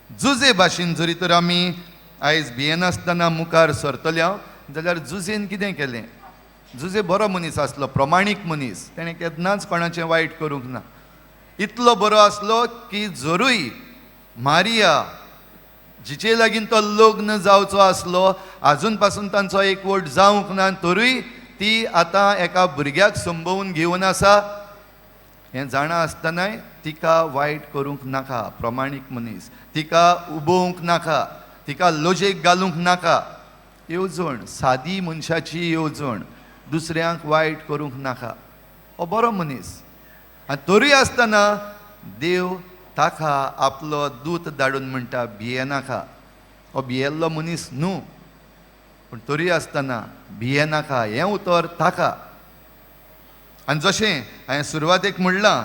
जुजे भाशेन जरी तर आमी आयज भियेनासतना मुखार सरतले हांव जाल्यार जुजेन कितें केलें? जुजे बरो मनीस आसलो, प्रमाणीक मनीस. तेणें केन्नाच कोणाचें वायट करूंक ना. इतलो बरो आसलो की जरूय मारिया जिचे लागीं तो लग्न जावचो आसलो, आजून पासून तांचो एकवट जावंक ना, तरूय ती आतां एका भुरग्याक संबोवन घेवन आसा हें जाणा आसतनाय तिका वायट करूंक नाका. प्रमाणीक मनीस. तिका उबोवंक नाका, तिका लजेक घालूंक नाका. येवजण सादी मनशाची येवजण, दुसऱ्यांक वायट करूंक नाका. हो बरो मनीस. आनी तरूय आसतना देव ताका आपलो दूत धाडून म्हणटा, भियेनाका. हो भियेल्लो मनीस न्हू, पूण तरूय आसतना भियेनाका हें उतर ताका. आनी जशें हांवें सुरवातेक म्हणलां,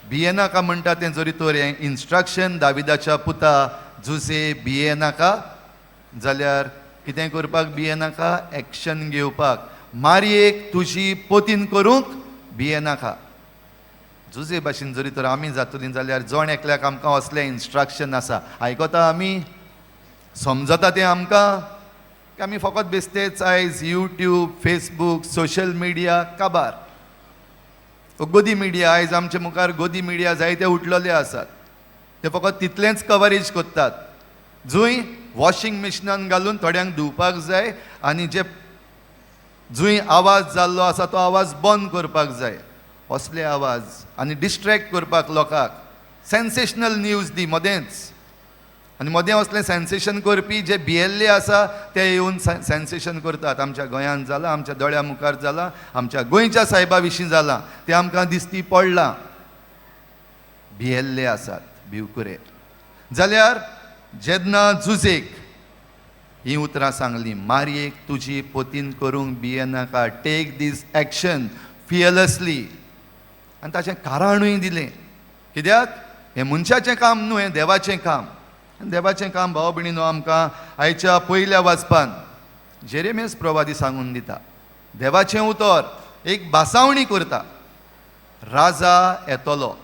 भियेनाका म्हणटा तें जरी तर हें इन्स्ट्रक्शन दाविदाच्या पुता जुजे भियेनाका जाल्यार कितें करपाक भियेनाका? एक्शन घेवपाक. मारयेक तुजी पोतीन करूंक भियेनाका. जुजे भाशेन जरी तर आमी जातलीं जाल्यार जण एकल्याक आमकां असलें इन्स्ट्रक्शन आसा. आयकता आमी? समजता तें आमकां? की आमी फकत बेश्टेच आयज यूट्यूब, फेसबूक, सोशल मिडिया काबार गोदी मिडिया, आयज आमचे मुखार गोदी मिडिया जायते उठलेले आसात. ते फकत तितलेंच कवरेज करतात जंय वॉशिंग मिशिनान घालून थोड्यांक धुवपाक जाय आनी जे जंय आवाज जाल्लो आसा तो आवाज बंद करपाक जाय असले आवाज आनी डिस्ट्रेक्ट करपाक लोकांक सेन्सेशनल न्यूज दी मदेंच. आनी मदें असलें सेन्सेशन करपी जे भियेल्ले आसा ते येवन सेन्सेशन करतात. आमच्या गोंयांत जालां, आमच्या दोळ्या मुखार जालां, आमच्या गोंयच्या सायबा विशीं जालां, तें आमकां दिसती पडलां. भियेल्ले आसात भिवकुरे. जाल्यार जेन्ना जुजेक हीं उतरां सांगलीं, मारयेक तुजी पोतीन करूंक भियेनाका, टेक these action फियरलेसली, आनी ताचें कारणूय दिलें. कित्याक हें मनशाचें काम न्हू, हें देवाचें काम. आनी देवाचें काम, भाव भयणीनो, आमकां आयच्या पयल्या वाचपान जेरेमेस प्रवादी सांगून दिता. देवाचें उतर एक भासावणी करता, राजा येतलो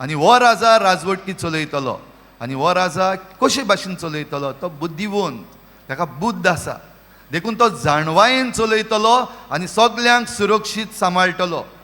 आनी हो राजा राजवटकी चलयतलो आनी हो राजा कशे भाशेन चलयतलो? तो बुद्धिवंत, ताका बुद्द आसा, देखून तो जाणवायेन चलयतलो आनी सगल्यांक सुरक्षीत सांबाळटलो.